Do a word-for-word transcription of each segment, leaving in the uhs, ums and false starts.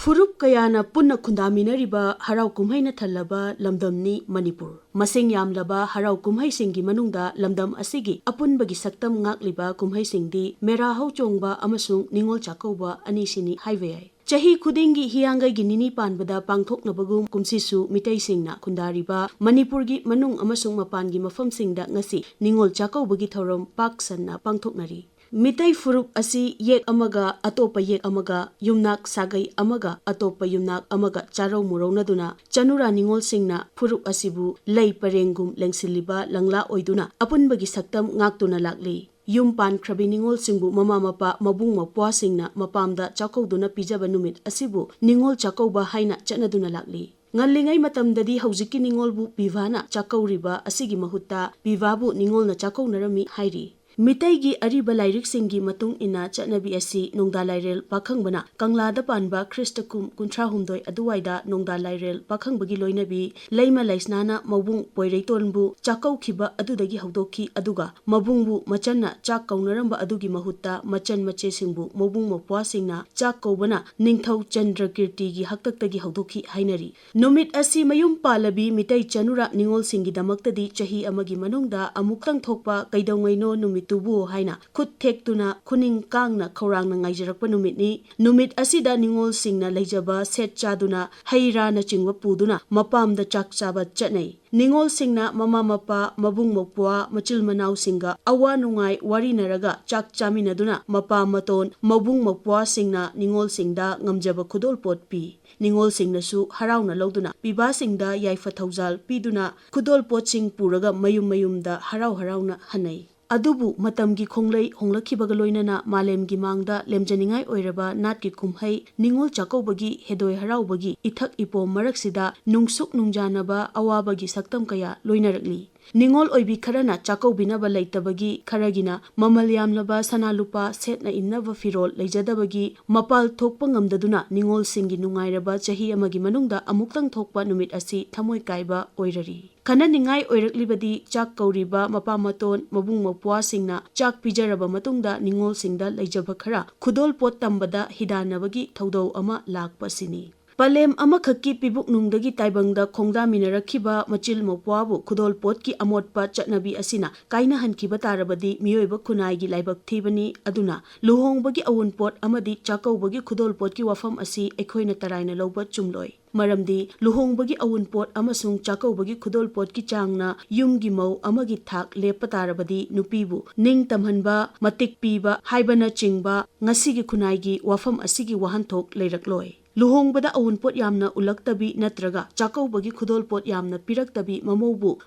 ꯐꯨꯔꯨꯞ ꯀꯌꯥꯅ ꯄꯨꯟꯅ ꯈꯨꯟꯗꯥꯃꯤꯟꯅꯔꯤꯕ ꯍꯔꯥꯎ ꯀꯨꯝꯍꯩꯅ ꯊꯜꯂꯕ ꯂꯝꯗꯝꯅꯤ ꯃꯅꯤꯄꯨꯔ꯫ ꯃꯁꯤꯡ ꯌꯥꯝꯂꯕ ꯍꯔꯥꯎ ꯀꯨꯝꯍꯩꯁꯤꯡꯒꯤ ꯃꯅꯨꯡꯗ ꯂꯝꯗꯝ ꯑꯁꯤꯒꯤ ꯑꯄꯨꯟꯕꯒꯤ ꯁꯛꯇꯝ ꯉꯥꯛꯂꯤꯕ ꯀꯨꯝꯍꯩꯁꯤꯡꯗꯤ ꯃꯦꯔꯥ ꯍꯧ ꯆꯣꯡꯕ ꯑꯃꯁꯨꯡ ꯅꯤꯉꯣꯜ ꯆꯥꯛꯀꯧꯕ ꯑꯅꯤꯁꯤꯅꯤ ꯍꯥꯏꯕ ꯌꯥꯏ꯫ ꯆꯍꯤ ꯈꯨꯗꯤꯡꯒꯤ ꯍꯤꯌꯥꯡꯒꯩꯒꯤ ꯅꯤꯅꯤ ꯄꯥꯟꯕꯗ ꯄꯥꯡꯊꯣꯛꯅꯕꯒꯨꯝ ꯀꯨꯝꯁꯤꯁꯨ ꯃꯤꯇꯩꯁꯤꯡꯅ ꯈꯨꯟꯗꯥꯔꯤꯕ ꯃꯅꯤꯄꯨꯔꯒꯤ ꯃꯅꯨꯡ ꯑꯃꯁꯨꯡ ꯃꯄꯥꯟꯒꯤ ꯃꯐꯝꯁꯤꯡꯗ ꯉꯁꯤ ꯅꯤꯉꯣꯜ ꯆꯥꯛꯀꯧꯕꯒꯤ ꯊꯧꯔꯝ ꯄꯥꯛ ꯁꯟꯅ ꯄꯥꯡꯊꯣꯛꯅꯔꯤ꯫ ꯃꯤꯇꯩ ꯐꯨꯔꯨꯞ ꯑꯁꯤ ꯌꯦꯛ ꯑꯃꯒ ꯑꯇꯣꯞꯄ ꯌꯦꯛ ꯑꯃꯒ, ꯌꯨꯝꯅꯥꯛ ꯁꯥꯒꯩ ꯑꯃꯒ ꯑꯇꯣꯞꯄ ꯌꯨꯝꯅꯥꯛ ꯑꯃꯒ ꯆꯥꯔꯧ ꯃꯨꯔꯧꯅꯗꯨꯅ ꯆꯅꯨꯔꯥ ꯅꯤꯉꯣꯜꯁꯤꯡꯅ ꯐꯨꯔꯨꯞ ꯑꯁꯤꯕꯨ ꯂꯩ ꯄꯔꯦꯡꯒꯨꯝ ꯂꯦꯡꯁꯤꯜꯂꯤꯕ ꯂꯪꯂꯥ ꯑꯣꯏꯗꯨꯅ ꯑꯄꯨꯟꯕꯒꯤ ꯁꯛꯇꯝ ꯉꯥꯛꯇꯨꯅ ꯂꯥꯛꯂꯤ꯫ ꯌꯨꯝ ꯄꯥꯟꯈ꯭ꯔꯕꯤ ꯅꯤꯉꯣꯜꯁꯤꯡꯕꯨ ꯃꯃꯥ ꯃꯄꯥ, ꯃꯕꯨꯡ ꯃꯧꯄ꯭ꯋꯥꯁꯤꯡꯅ ꯃꯄꯥꯝꯗ ꯆꯥꯛꯀꯧꯗꯨꯅ ꯄꯤꯖꯕ ꯅꯨꯃꯤꯠ ꯑꯁꯤꯕꯨ ꯅꯤꯉꯣꯜ ꯆꯥꯛꯀꯧꯕ ꯍꯥꯏꯅ ꯆꯠꯅꯗꯨꯅ ꯂꯥꯛꯂꯤ꯫ ꯉꯜꯂꯤꯉꯩ ꯃꯇꯝꯗꯗꯤ ꯍꯧꯖꯤꯛꯀꯤ ꯅꯤꯉꯣꯜꯕꯨ ꯄꯤꯚꯥꯅ ꯆꯥꯛꯀꯧꯔꯤꯕ ꯑꯁꯤꯒꯤ ꯃꯍꯨꯠꯇ ꯄꯤꯚꯥꯕꯨ ꯅꯤꯉꯣꯜꯅ ꯆꯥꯛꯀꯧꯅꯔꯝꯃꯤ ꯍꯥꯏꯔꯤ꯫ ꯃꯤꯇꯩꯒꯤ ꯑꯔꯤꯕ ꯂꯥꯏꯔꯤꯛꯁꯤꯡꯒꯤ ꯃꯇꯨꯡ ꯏꯟꯅ ꯆꯠꯅꯕꯤ ꯑꯁꯤ ꯅꯣꯡꯗꯥ ꯂꯥꯏꯔꯦꯜ ꯄꯥꯈꯪꯕꯅ ꯀꯪꯂꯥꯗ ꯄꯥꯟꯕ ꯈ꯭ꯔꯤꯁꯇ ꯀꯨꯝ ꯀꯨꯟꯊ꯭ꯔꯥ ꯍꯨꯝꯗꯣꯏ ꯑꯗꯨꯋꯥꯏꯗ ꯅꯣꯡꯗꯥ ꯂꯥꯏꯔꯦꯜ ꯄꯥꯈꯪꯕꯒꯤ ꯂꯣꯏꯅꯕꯤ ꯂꯩꯃ ꯂꯩꯁꯅꯥꯅ ꯃꯕꯨꯡ ꯄꯣꯏꯔꯩꯇꯣꯟꯕꯨ ꯆꯥꯛꯀꯧꯈꯤꯕ ꯑꯗꯨꯗꯒꯤ ꯍꯧꯗꯣꯛꯈꯤ, ꯑꯗꯨꯒ ꯃꯕꯨꯡꯕꯨ ꯃꯆꯟꯅ ꯆꯥꯛ ꯀꯧꯅꯔꯝꯕ ꯑꯗꯨꯒꯤ ꯃꯍꯨꯠꯇ ꯃꯆꯟ ꯃꯆꯦꯁꯤꯡꯕꯨ ꯃꯕꯨꯡ ꯃꯧꯄ꯭ꯋꯥꯁꯤꯡꯅ ꯆꯥꯛ ꯀꯧꯕꯅ ꯅꯤꯡꯊꯧ ꯆꯟꯗ꯭ꯔꯀꯤꯔꯇꯤꯒꯤ ꯍꯥꯛꯇꯛꯇꯒꯤ ꯍꯧꯗꯣꯛꯈꯤ ꯍꯥꯏꯅꯔꯤ꯫ ꯅꯨꯃꯤꯠ ꯑꯁꯤ ꯃꯌꯨꯝ ꯄꯥꯜꯂꯕꯤ ꯃꯤꯇꯩ ꯆꯅꯨꯔꯥ ꯅꯤꯉꯣꯜꯁꯤꯡꯒꯤꯗꯃꯛꯇꯗꯤ ꯆꯍꯤ ꯑꯃꯒꯤ ꯃꯅꯨꯡꯗ ꯑꯃꯨꯛꯇꯪ ꯊꯣꯛꯄ ꯀꯩꯗꯧꯉꯩꯅꯣ ꯅꯨꯃꯤꯠꯇꯨꯕꯨ ꯍꯥꯏꯅ ꯈꯨꯠ ꯊꯦꯛꯇꯨꯅ ꯈꯨꯅꯤꯡ ꯀꯥꯡꯅ ꯈꯧꯔꯥꯡꯅ ꯉꯥꯏꯖꯔꯛꯄ ꯅꯨꯃꯤꯠꯅꯤ꯫ ꯅꯨꯃꯤꯠ ꯑꯁꯤꯗ ꯅꯤꯉꯣꯜꯁꯤꯡꯅ ꯂꯩꯖꯕ ꯁꯦꯠ ꯆꯥꯗꯨꯅ ꯍꯩ ꯔꯥꯅꯆꯤꯡꯕ ꯄꯨꯗꯨꯅ ꯃꯄꯥꯝꯗ ꯆꯥꯛ ꯆꯥꯕ ꯆꯠꯅꯩ꯫ ꯅꯤꯉꯣꯜꯁꯤꯡꯅ ꯃꯃꯥ ꯃꯄꯥ, ꯃꯕꯨꯡ ꯃꯧꯄ꯭ꯋꯥ, ꯃꯆꯤꯜ ꯃꯅꯥꯎꯁꯤꯡꯒ ꯑꯋꯥ ꯅꯨꯡꯉꯥꯏ ꯋꯥꯔꯤꯅꯔꯒ ꯆꯥꯛ ꯆꯥꯃꯤꯟꯅꯗꯨꯅ ꯃꯄꯥ ꯃꯇꯣꯟ, ꯃꯕꯨꯡ ꯃꯧꯄ꯭ꯋꯥꯁꯤꯡꯅ ꯅꯤꯉꯣꯜꯁꯤꯡꯗ ꯉꯝꯖꯕ ꯈꯨꯗꯣꯜꯄꯣꯠ ꯄꯤ꯫ ꯅꯤꯉꯣꯜꯁꯤꯡꯅꯁꯨ ꯍꯔꯥꯎꯅ ꯂꯧꯗꯨꯅ ꯄꯤꯕꯥꯁꯤꯡꯗ ꯌꯥꯏꯐ ꯊꯧꯖꯥꯜ ꯄꯤꯗꯨꯅ ꯈꯨꯗꯣꯜꯄꯣꯠꯁꯤꯡ ꯄꯨꯔꯒ ꯃꯌꯨꯝ ꯃꯌꯨꯝꯗ ꯍꯔꯥꯎ ꯍꯔꯥꯎꯅ ꯍꯟꯅꯩ꯫ ꯑꯗꯨꯕꯨ ꯃꯇꯝꯒꯤ ꯈꯣꯡꯂꯩ ꯍꯣꯡꯂꯛꯈꯤꯕꯒ ꯂꯣꯏꯅꯅ ꯃꯥꯂꯦꯝꯒꯤ ꯃꯥꯡꯗ ꯂꯦꯝꯖꯅꯤꯡꯉꯥꯏ ꯑꯣꯏꯔꯕ ꯅꯥꯠꯀꯤ ꯀꯨꯝꯍꯩ ꯅꯤꯉꯣꯜ ꯆꯥꯛꯀꯧꯕꯒꯤ ꯍꯦꯗꯣꯏ ꯍꯔꯥꯎꯕꯒꯤ ꯏꯊꯛ ꯏꯄꯣꯝ ꯃꯔꯛꯁꯤꯗ ꯅꯨꯡꯁꯨꯛ ꯅꯨꯡꯖꯥꯅꯕ ꯑꯋꯥꯕꯒꯤ ꯁꯛꯇꯝ ꯀꯌꯥ ꯂꯣꯏꯅꯔꯛꯂꯤ꯫ ꯅꯤꯉꯣꯜ ꯑꯣꯏꯕꯤ ꯈꯔꯅ ꯆꯥꯛꯀꯧꯕꯤꯅꯕ ꯂꯩꯇꯕꯒꯤ, ꯈꯔꯒꯤꯅ ꯃꯃꯜ ꯌꯥꯝꯂꯕ ꯁꯅꯥ ꯂꯨꯄꯥ ꯁꯦꯠꯅ ꯏꯟꯅꯕ ꯐꯤꯔꯣꯜ ꯂꯩꯖꯗꯕꯒꯤ ꯃꯄꯥꯜ ꯊꯣꯛꯄ ꯉꯝꯗꯗꯨꯅ ꯅꯤꯉꯣꯜꯁꯤꯡꯒꯤ ꯅꯨꯡꯉꯥꯏꯔꯕ ꯆꯍꯤ ꯑꯃꯒꯤ ꯃꯅꯨꯡꯗ ꯑꯃꯨꯛꯇꯪ ꯊꯣꯛꯄ ꯅꯨꯃꯤꯠ ꯑꯁꯤ ꯊꯃꯣꯏ ꯀꯥꯏꯕ ꯑꯣꯏꯔꯔꯤ꯫ ꯈꯟꯅꯅꯤꯡꯉꯥꯏ ꯑꯣꯏꯔꯛꯂꯤꯕꯗꯤ ꯆꯥꯛ ꯀꯧꯔꯤꯕ ꯃꯄꯥ ꯃꯇꯣꯟ, ꯃꯕꯨꯡ ꯃꯧꯄ꯭ꯋꯥꯁꯤꯡꯅ ꯆꯥꯛ ꯄꯤꯖꯔꯕ ꯃꯇꯨꯡꯗ ꯅꯤꯉꯣꯜꯁꯤꯡꯗ ꯂꯩꯖꯕ ꯈꯔ ꯈꯨꯗꯣꯜ ꯄꯣꯠ ꯇꯝꯕꯗ ꯍꯤꯗꯥꯟꯅꯕꯒꯤ ꯊꯧꯗꯧ ꯑꯃ ꯂꯥꯛꯄ ꯑꯁꯤꯅꯤ꯫ ꯄꯂꯦꯝ ꯑꯃꯈꯛꯀꯤ ꯄꯤꯕꯨꯛꯅꯨꯡꯗꯒꯤ ꯇꯥꯏꯕꯪꯗ ꯈꯣꯡꯗꯥꯃꯤꯟꯅꯔꯛꯈꯤꯕ ꯃꯆꯤꯜ ꯃꯧꯄ꯭ꯋꯥꯕꯨ ꯈꯨꯗꯣꯜ ꯄꯣꯠꯀꯤ ꯑꯃꯣꯠꯄ ꯆꯠꯅꯕꯤ ꯑꯁꯤꯅ ꯀꯥꯏꯅꯍꯟꯈꯤꯕ ꯇꯥꯔꯕꯗꯤ ꯃꯤꯑꯣꯏꯕ ꯈꯨꯟꯅꯥꯏꯒꯤ ꯂꯥꯏꯕꯛ ꯊꯤꯕꯅꯤ꯫ ꯑꯗꯨꯅ ꯂꯨꯍꯣꯡꯕꯒꯤ ꯑꯎꯟꯄꯣꯠ ꯑꯃꯗꯤ ꯆꯥꯛꯀꯧꯕꯒꯤ ꯈꯨꯗꯣꯜ ꯄꯣꯠꯀꯤ ꯋꯥꯐꯝ ꯑꯁꯤ ꯑꯩꯈꯣꯏꯅ ꯇꯔꯥꯏꯅ ꯂꯧꯕ ꯆꯨꯝꯂꯣꯏ꯫ ꯃꯔꯝꯗꯤ ꯂꯨꯍꯣꯡꯕꯒꯤ ꯑꯎꯟꯄꯣꯠ ꯑꯃꯁꯨꯡ ꯆꯥꯛꯀꯧꯕꯒꯤ ꯈꯨꯗꯣꯜ ꯄꯣꯠꯀꯤ ꯆꯥꯡꯅ ꯌꯨꯝꯒꯤ ꯃꯧ ꯑꯃꯒꯤ ꯊꯥꯛ ꯂꯦꯞꯄ ꯇꯥꯔꯕꯗꯤ ꯅꯨꯄꯤꯕꯨ ꯅꯤꯡ ꯇꯝꯍꯟꯕ, ꯃꯇꯤꯛ ꯄꯤꯕ ꯍꯥꯏꯕꯅꯆꯤꯡꯕ ꯉꯁꯤꯒꯤ ꯈꯨꯟꯅꯥꯏꯒꯤ ꯋꯥꯐꯝ ꯑꯁꯤꯒꯤ ꯋꯥꯍꯟꯊꯣꯛ ꯂꯩꯔꯛꯂꯣꯏ꯫ ꯂꯨꯍꯣꯡꯕꯗ ꯑꯎꯟꯄꯣꯠ ꯌꯥꯝꯅ ꯎꯠꯂꯛꯇꯕꯤ ꯅꯠꯇ꯭ꯔꯒ ꯆꯥꯛꯀꯧꯕꯒꯤ ꯈꯨꯗꯣꯜ ꯄꯣꯠ ꯌꯥꯝꯅ ꯄꯤꯔꯛꯇꯕꯤ ꯃꯃꯧꯕꯨ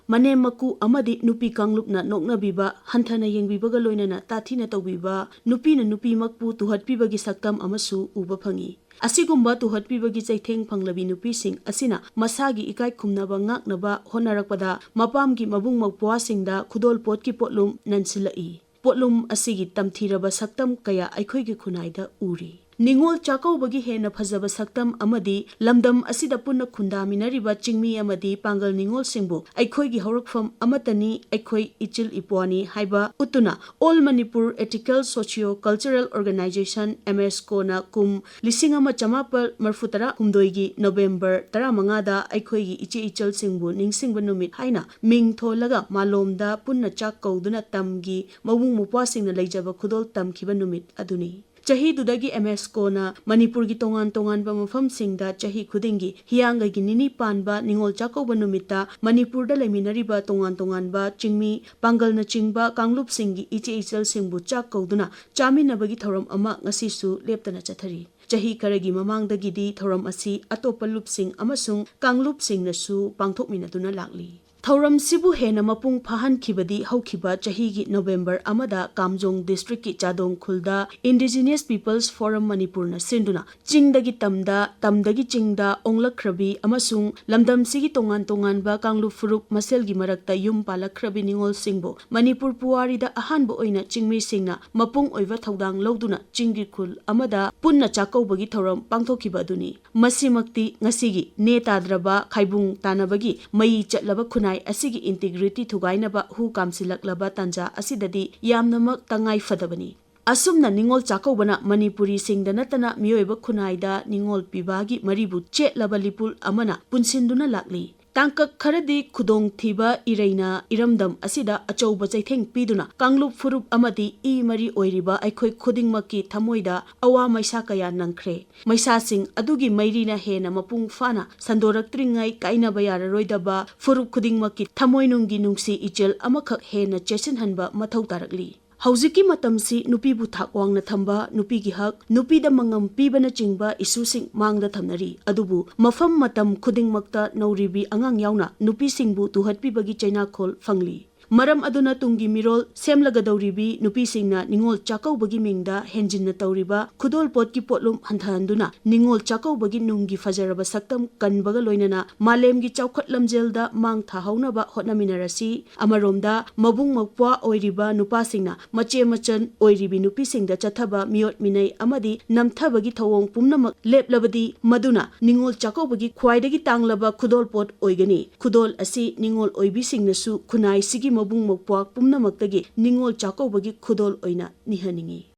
ꯃꯅꯦꯝ ꯃꯀꯨ ꯑꯃꯗꯤ ꯅꯨꯄꯤ ꯀꯥꯡꯂꯨꯞꯅ ꯅꯣꯛꯅꯕꯤꯕ, ꯍꯟꯊꯅ ꯌꯦꯡꯕꯤꯕꯒ ꯂꯣꯏꯅꯅ ꯇꯥꯊꯤꯅ ꯇꯧꯕꯤꯕ, ꯅꯨꯄꯤꯅ ꯅꯨꯄꯤꯃꯛꯄꯨ ꯇꯨꯍꯠꯄꯤꯕꯒꯤ ꯁꯛꯇꯝ ꯑꯃꯁꯨ ꯎꯕ ꯐꯪꯏ꯫ ꯑꯁꯤꯒꯨꯝꯕ ꯇꯨꯍꯠꯄꯤꯕꯒꯤ ꯆꯩꯊꯦꯡ ꯐꯪꯂꯕꯤ ꯅꯨꯄꯤꯁꯤꯡ ꯑꯁꯤꯅ ꯃꯁꯥꯒꯤ ꯏꯀꯥꯏ ꯈꯨꯝꯅꯕ ꯉꯥꯛꯅꯕ ꯍꯣꯠꯅꯔꯛꯄꯗ ꯃꯄꯥꯝꯒꯤ ꯃꯕꯨꯡ ꯃꯧꯄ꯭ꯋꯥꯁꯤꯡꯗ ꯈꯨꯗꯣꯜ ꯄꯣꯠꯀꯤ ꯄꯣꯠꯂꯨꯝ ꯅꯟꯁꯤꯜꯂꯛꯏ꯫ ꯄꯣꯠꯂꯨꯝ ꯑꯁꯤꯒꯤ ꯇꯝꯊꯤꯔꯕ ꯁꯛꯇꯝ ꯀꯌꯥ ꯑꯩꯈꯣꯏꯒꯤ ꯈꯨꯟꯅꯥꯏꯗ ꯎꯔꯤ꯫ ꯅꯤꯉꯣꯜ ꯆꯥꯛꯀꯧꯕꯒꯤ ꯍꯦꯟꯅ ꯐꯖꯕ ꯁꯛꯇꯝ ꯑꯃꯗꯤ ꯂꯝꯗꯝ ꯑꯁꯤꯗ ꯄꯨꯟꯅ ꯈꯨꯟꯗꯥꯃꯤꯟꯅꯔꯤꯕ ꯆꯤꯡꯃꯤ ꯑꯃꯗꯤ ꯄꯥꯡꯒꯜ ꯅꯤꯉꯣꯜꯁꯤꯡꯕꯨ ꯑꯩꯈꯣꯏꯒꯤ ꯍꯧꯔꯛꯐꯝ ꯑꯃꯠꯇꯅꯤ, ꯑꯩꯈꯣꯏ ꯏꯆꯤꯜ ꯏꯄ꯭ꯋꯥꯅꯤ ꯍꯥꯏꯕ ꯎꯠꯇꯨꯅ All Manipur Ethical Socio Cultural Organization, MSCO ꯅ ꯀꯨꯝ ꯂꯤꯁꯤꯡ ꯑꯃ ꯆꯃꯥꯄꯜ ꯃꯔꯤꯐꯨ ꯇꯔꯥ ꯍꯨꯝꯗꯣꯏꯒꯤ ꯅꯣꯕꯦꯝꯕꯔ ꯇꯔꯥꯃꯉꯥꯗ ꯑꯩꯈꯣꯏꯒꯤ ꯏꯆꯦ ꯏꯆꯜꯁꯤꯡꯕꯨ ꯅꯤꯡꯁꯤꯡꯕ ꯅꯨꯃꯤꯠ ꯍꯥꯏꯅ ꯃꯤꯡ ꯊꯣꯜꯂꯒ ꯃꯥꯂꯣꯝꯗ ꯄꯨꯟꯅ ꯆꯥꯛ ꯀꯧꯗꯨꯅ ꯇꯝꯒꯤ ꯃꯕꯨꯡ ꯃꯧꯄ꯭ꯋꯥꯁꯤꯡꯅ ꯂꯩꯖꯕ ꯈꯨꯗꯣꯜ ꯇꯝꯈꯤꯕ ꯅꯨꯃꯤꯠ ꯑꯗꯨꯅꯤ꯫ ꯆꯍꯤꯗꯨꯗꯒꯤ MSCO ꯅ ꯃꯅꯤꯄꯨꯔꯒꯤ ꯇꯣꯉꯥꯟ ꯇꯣꯉꯥꯟꯕ ꯃꯐꯝꯁꯤꯡꯗ ꯆꯍꯤ ꯈꯨꯗꯤꯡꯒꯤ ꯍꯤꯌꯥꯡꯒꯩꯒꯤ ꯅꯤꯅꯤ ꯄꯥꯟꯕ ꯅꯤꯉꯣꯜ ꯆꯥꯛꯀꯧꯕ ꯅꯨꯃꯤꯠꯇ ꯃꯅꯤꯄꯨꯔꯗ ꯂꯩꯃꯤꯟꯅꯔꯤꯕ ꯇꯣꯉꯥꯟ ꯇꯣꯉꯥꯟꯕ ꯆꯤꯡꯃꯤ ꯄꯥꯡꯒꯜꯅꯆꯤꯡꯕ ꯀꯥꯡꯂꯨꯞꯁꯤꯡꯒꯤ ꯏꯆꯦ ꯏꯆꯜꯁꯤꯡꯕꯨ ꯆꯥꯛ ꯀꯧꯗꯨꯅ ꯆꯥꯃꯤꯟꯅꯕꯒꯤ ꯊꯧꯔꯝ ꯑꯃ ꯉꯁꯤꯁꯨ ꯂꯦꯞꯇꯅ ꯆꯠꯊꯔꯤ꯫ ꯆꯍꯤ ꯈꯔꯒꯤ ꯃꯃꯥꯡꯗꯒꯤꯗꯤ ꯊꯧꯔꯝ ꯑꯁꯤ ꯑꯇꯣꯞꯄ ꯂꯨꯞꯁꯤꯡ ꯑꯃꯁꯨꯡ ꯀꯥꯡꯂꯨꯞꯁꯤꯡꯅꯁꯨ ꯄꯥꯡꯊꯣꯛꯃꯤꯟꯅꯗꯨꯅ ꯂꯥꯛꯂꯤ꯫ ꯊꯧꯔꯝꯁꯤꯕꯨ ꯍꯦꯟꯅ ꯃꯄꯨꯡ ꯐꯥꯍꯟꯈꯤꯕꯗꯤ ꯍꯧꯈꯤꯕ ꯆꯍꯤꯒꯤ ꯅꯣꯕꯦꯝꯕꯔ ꯑꯃꯗ ꯀꯥꯝꯖꯣꯡ district ꯀꯤ ꯆꯥꯗꯣꯡ ꯈꯨꯜꯗ Indigenous Peoples Forum ꯃꯅꯤꯄꯨꯔꯅ ꯁꯤꯟꯗꯨꯅ ꯆꯤꯡꯗꯒꯤ ꯇꯝꯗ, ꯇꯝꯗꯒꯤ ꯆꯤꯡꯗ ꯑꯣꯡꯂꯛꯈ꯭ꯔꯕꯤ ꯑꯃꯁꯨꯡ ꯂꯝꯗꯝꯁꯤꯒꯤ ꯇꯣꯉꯥꯟ ꯇꯣꯉꯥꯟꯕ ꯀꯥꯡꯂꯨꯞ ꯐꯨꯔꯨꯞ ꯃꯁꯦꯜꯒꯤ ꯃꯔꯛꯇ ꯌꯨꯝ ꯄꯥꯜꯂꯛꯈ꯭ꯔꯕꯤ ꯅꯤꯉꯣꯜꯁꯤꯡꯕꯨ ꯃꯅꯤꯄꯨꯔ ꯄꯨꯋꯥꯔꯤꯗ ꯑꯍꯥꯟꯕ ꯑꯣꯏꯅ ꯆꯤꯡꯃꯤꯁꯤꯡꯅ ꯃꯄꯨꯡ ꯑꯣꯏꯕ ꯊꯧꯗꯥꯡ ꯂꯧꯗꯨꯅ ꯆꯤꯡꯒꯤ ꯈꯨꯜ ꯑꯃꯗ ꯄꯨꯟꯅ ꯆꯥꯛꯀꯧꯕꯒꯤ ꯊꯧꯔꯝ ꯄꯥꯡꯊꯣꯛꯈꯤꯕ ꯑꯗꯨꯅꯤ꯫ ꯃꯁꯤꯃꯛꯇꯤ ꯉꯁꯤꯒꯤ ꯅꯦ ꯇꯥꯗ꯭ꯔꯕ ꯈꯥꯏꯕꯨꯡ ꯇꯥꯅꯕꯒꯤ ꯃꯩ ꯆꯠꯂꯕ ꯈꯨꯟꯅꯥꯏ ꯑꯁꯤꯒꯤ integrity ꯊꯨꯒꯥꯏꯅꯕ ꯍꯨ ꯀꯥꯝꯁꯤꯜꯂꯛꯂꯕ ꯇꯥꯟꯖꯥ ꯑꯁꯤꯗꯗꯤ ꯌꯥꯝꯅꯃꯛ ꯇꯉꯥꯏ ꯐꯗꯕꯅꯤ꯫ ꯑꯁꯨꯝꯅ ꯅꯤꯉꯣꯜ ꯆꯥꯛꯀꯧꯕꯅ ꯃꯅꯤꯄꯨꯔꯤꯁꯤꯡꯗ ꯅꯠꯇꯅ ꯃꯤꯑꯣꯏꯕ ꯈꯨꯟꯅꯥꯏꯗ ꯅꯤꯉꯣꯜ ꯄꯤꯕꯥꯒꯤ ꯃꯔꯤꯕꯨ ꯆꯦꯠꯂꯕ ꯂꯤꯄꯨꯜ ꯑꯃꯅ ꯄꯨꯟꯁꯤꯟꯗꯨꯅ ꯂꯥꯛꯂꯤ꯫ ꯇꯥꯡꯀꯛ ꯈꯔꯗꯤ ꯈꯨꯗꯣꯡꯊꯤꯕ ꯏꯔꯩꯅ ꯏꯔꯝꯗꯝ ꯑꯁꯤꯗ ꯑꯆꯧꯕ ꯆꯩꯊꯦꯡ ꯄꯤꯗꯨꯅ ꯀꯥꯡꯂꯨꯞ ꯐꯨꯔꯨꯞ ꯑꯃꯗꯤ ꯏ ꯃꯔꯤ ꯑꯣꯏꯔꯤꯕ ꯑꯩꯈꯣꯏ ꯈꯨꯗꯤꯡꯃꯛꯀꯤ ꯊꯃꯣꯏꯗ ꯑꯋꯥ ꯃꯩꯁꯥ ꯀꯌꯥ ꯅꯪꯈ꯭ꯔꯦ꯫ ꯃꯩꯁꯥꯁꯤꯡ ꯑꯗꯨꯒꯤ ꯃꯩꯔꯤꯅ ꯍꯦꯟꯅ ꯃꯄꯨꯡ ꯐꯥꯅ ꯁꯟꯗꯣꯔꯛꯇ꯭ꯔꯤꯉꯩ ꯀꯥꯏꯅꯕ ꯌꯥꯔꯔꯣꯏꯗꯕ ꯐꯨꯔꯨꯞ ꯈꯨꯗꯤꯡꯃꯛꯀꯤ ꯊꯃꯣꯏꯅꯨꯡꯒꯤ ꯅꯨꯡꯁꯤ ꯏꯆꯦꯜ ꯑꯃꯈꯛ ꯍꯦꯟꯅ ꯆꯦꯠꯁꯤꯟꯍꯟꯕ ꯃꯊꯧ ꯇꯥꯔꯛꯂꯤ꯫ ꯍꯧꯖꯤꯛꯀꯤ ꯃꯇꯝꯁꯤ ꯅꯨꯄꯤꯕꯨ ꯊꯥꯛ ꯋꯥꯡꯅ ꯊꯝꯕ, ꯅꯨꯄꯤꯒꯤ ꯍꯛ, ꯅꯨꯄꯤꯗ ꯃꯉꯝ ꯄꯤꯕꯅꯆꯤꯡꯕ issueꯁꯤꯡ ꯃꯥꯡꯗ ꯊꯝꯅꯔꯤ꯫ ꯑꯗꯨꯕꯨ ꯃꯐꯝ ꯃꯇꯝ ꯈꯨꯗꯤꯡꯃꯛꯇ ꯅꯧꯔꯤꯕꯤ ꯑꯉꯥꯡ ꯌꯥꯎꯅ ꯅꯨꯄꯤꯁꯤꯡꯕꯨ ꯇꯨꯍꯠꯄꯤꯕꯒꯤ ꯆꯩꯅꯥꯈꯣꯜ ꯐꯪꯂꯤ꯫ ꯃꯔꯝ ꯑꯗꯨꯅ ꯇꯨꯡꯒꯤ ꯃꯤꯔꯣꯜ ꯁꯦꯝꯂꯒꯗꯧꯔꯤꯕꯤ ꯅꯨꯄꯤꯁꯤꯡꯅ ꯅꯤꯉꯣꯜ ꯆꯥꯛꯀꯧꯕꯒꯤ ꯃꯤꯡꯗ ꯍꯦꯟꯖꯤꯟꯅ ꯇꯧꯔꯤꯕ ꯈꯨꯗꯣꯜꯄꯣꯠꯀꯤ ꯄꯣꯠꯂꯨꯝ ꯍꯟꯊꯍꯟꯗꯨꯅ ꯅꯤꯉꯣꯜ ꯆꯥꯛꯀꯧꯕꯒꯤ ꯅꯨꯡꯒꯤ ꯐꯖꯔꯕ ꯁꯛꯇꯝ ꯀꯟꯕꯒ ꯂꯣꯏꯅꯅ ꯃꯥꯂꯦꯝꯒꯤ ꯆꯥꯎꯈꯠ ꯂꯝꯖꯦꯜꯗ ꯃꯥꯡ ꯊꯥꯍꯧꯅꯕ ꯍꯣꯠꯅꯃꯤꯟꯅꯔꯁꯤ꯫ ꯑꯃꯔꯣꯝꯗ ꯃꯕꯨꯡ ꯃꯧꯄ꯭ꯋꯥ ꯑꯣꯏꯔꯤꯕ ꯅꯨꯄꯥꯁꯤꯡꯅ ꯃꯆꯦ ꯃꯆꯟ ꯑꯣꯏꯔꯤꯕꯤ ꯅꯨꯄꯤꯁꯤꯡꯗ ꯆꯠꯊꯕ ꯃꯤꯑꯣꯠ ꯃꯤꯅꯩ ꯑꯃꯗꯤ ꯅꯝꯊꯕꯒꯤ ꯊꯧꯑꯣꯡ ꯄꯨꯝꯅꯃꯛ ꯂꯦꯞꯂꯕꯗꯤ ꯃꯗꯨꯅ ꯅꯤꯉꯣꯜ ꯆꯥꯛꯀꯧꯕꯒꯤ ꯈ꯭ꯋꯥꯏꯗꯒꯤ ꯇꯥꯡꯂꯕ ꯈꯨꯗꯣꯜꯄꯣꯠ ꯑꯣꯏꯒꯅꯤ꯫ ꯈꯨꯗꯣꯜ ꯑꯁꯤ ꯅꯤꯉꯣꯜ ꯑꯣꯏꯕꯤꯁꯤꯡꯅꯁꯨ ꯈꯨꯟꯅꯥꯏꯁꯤꯒꯤ ꯃꯕꯨꯡ ꯃꯧꯄ꯭ꯋꯥ ꯄꯨꯝꯅꯃꯛꯇꯒꯤ ꯅꯤꯉꯣꯜ ꯆꯥꯛꯀꯧꯕꯒꯤ ꯈꯨꯗꯣꯜ ꯑꯣꯏꯅ ꯅꯤꯍꯟꯅꯤꯡꯏ꯫